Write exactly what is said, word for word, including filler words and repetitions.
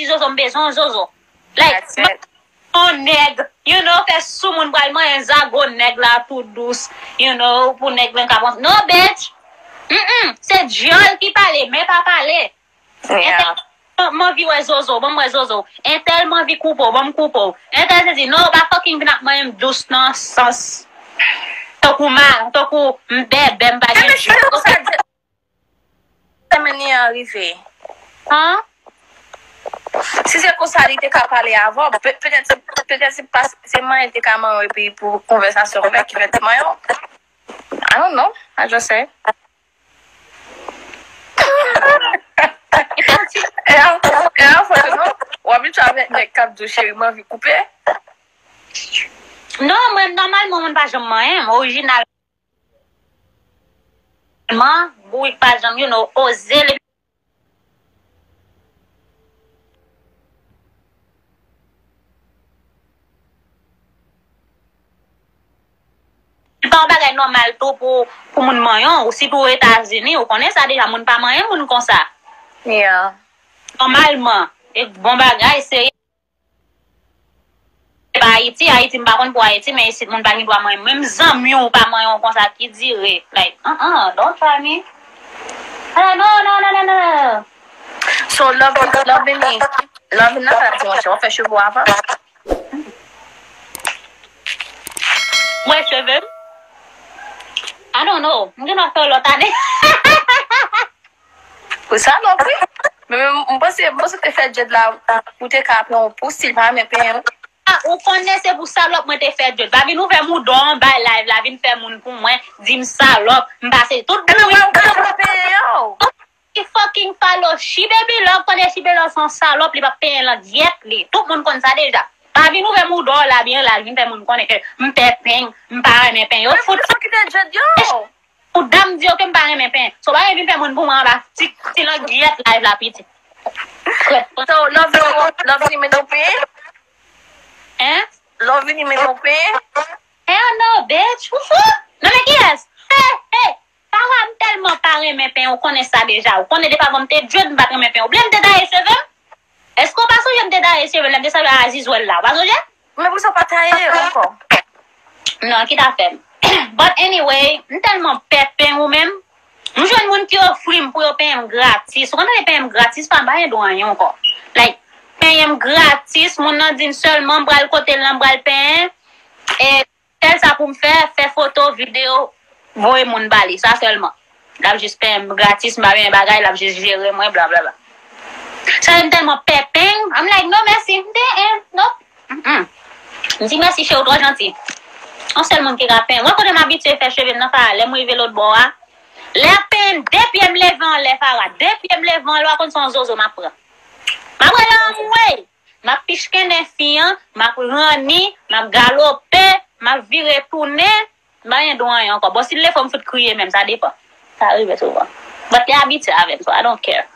di zozo, m bezwen yon zozo. Like, yon nèg, you know, fè sou moun pral manyen zago nèg la tou dous, you know, pou nèg lan ka pran. No, bitch! Mm-mm. Se dyòl ki pale, men pa pale. Entèl, m anvi wè zozo, ban m wè zozo. Entèl, m anvi koupe w, ban m koupe w. Entèl, se di, non, ou pa fucking vin ap manyen m dous nan sans. Tankou ma, tankou m bèbè, m pa gen. Semeni an rive. An? Si se konsa li te ka pale avè w, pe- petèt se petèt se pa se manyen li te ka manyen w epi pou konvèsasyon fèt ki fè l te manyen w. I don't know. I just say. E a, e a, fò ke non, w abitye avèk nèg k ap di w, cheri, m anvi koupe. Non, mwen, nòmalman, mwen pa janm manyen m, orijinal. Man, bourik pa janm, you know, oze li. Se pa yon bagay nòmal tou pou, pou moun manyen w, sitou Etazini, ou konnen sa deja, moun pa manyen moun konsa. Yeah. Nòmalman, e bon bagay, serye. Se pa Ayiti, Ayiti m pa konn pou Ayiti, men isit moun pa gen dwa manyen. Menm zanmi w pa manyen w konsa ki dire. Like, uh-uh, don't try me. Ah, no, no, no, no, no. So, love, love vini, love vini nan sa la ti monchè, w ap fè cheve w avan? Wè cheve m? I don't know. M gen dwa fè lòt ane. Pou salòp, wi. Men, men, m panse, m panse w te fè dread la pou te ka pran yon pous, si l pa renmen penyen. Ah, ou konnen se pou salòp mwen te fè dread. Pa vin ouvè mouda w anba live la, vin fè moun pou mwen, di m salòp, m pase tout moun. Ebyen, wè, ou pa renmen penyen yo. Ki fucking falochi, baby love, konnen si baby love se yon salòp, li p ap penyen langyèt li. Tout moun konn sa deja. Pa vin ouvè mouda w la byen laj, vin fè moun konnen ke m pè peny, m pa renmen peny. Yo fout. Pou sa ki te dread yo. Pou dam di yo ke m pa renmen pen. So, pa vin fè moun pou mwen anba ti, ti langyèt live la piti. So, love vini, love vini met yon pen? Hein? Love vini met yon pen? Hell no, bitch. Ou fou? Non, men kiyès? Hey, hey. Para, m tèlman pa renmen pen, ou konnen sa deja. Ou konnen depi avan m te dread, m pa t renmen pen. Ou bliye m te daye cheve m? Èske w pa sonje m te daye cheve m lè m te save a Azizwèl la? Ou pa sonje? Men poukisa w pa taye ankò? Non, kit afè m. But anyway, m tèlman pè pen ou menm. M jwenn moun ki ofri m pou yo penyen m gratis. Ou konn tande penyen m gratis, pa m pa gen dwa anyen ankò. Like, penyen m gratis, moun nan di m sèlman m pral kote l lan, m pral penyen. E sèl sa pou m fè, fè foto, videyo, voye moun ba li. Sa sèlman. L ap jis peye m gratis, m pa benyen bagay, l ap jis jere mwen, blablabla. Sa fè m tèlman pè pen, I'm like, non, mèsi, m te, eh, nope. Mm-mm. M di, mèsi, cheri, w twò janti. Yon sèl moun ki ka pen. Wè kote m abitye fè cheve m nan, sa, lè m rive lòt bò a. Lè y ap pen, de pye m leve anlè, Farah. De pye m leve anlè, w a konn se yon zozo m ap pran. M ap rele anmwey. M ap pichkennen fi an, m ap ranni, m ap galope, m ap vire tounen. M pa gen dwa anyen ankò. Bon, si l leve, m fout kriye menm, sa depann. Sa rive souvan. But li abitye avè m, so I don't care.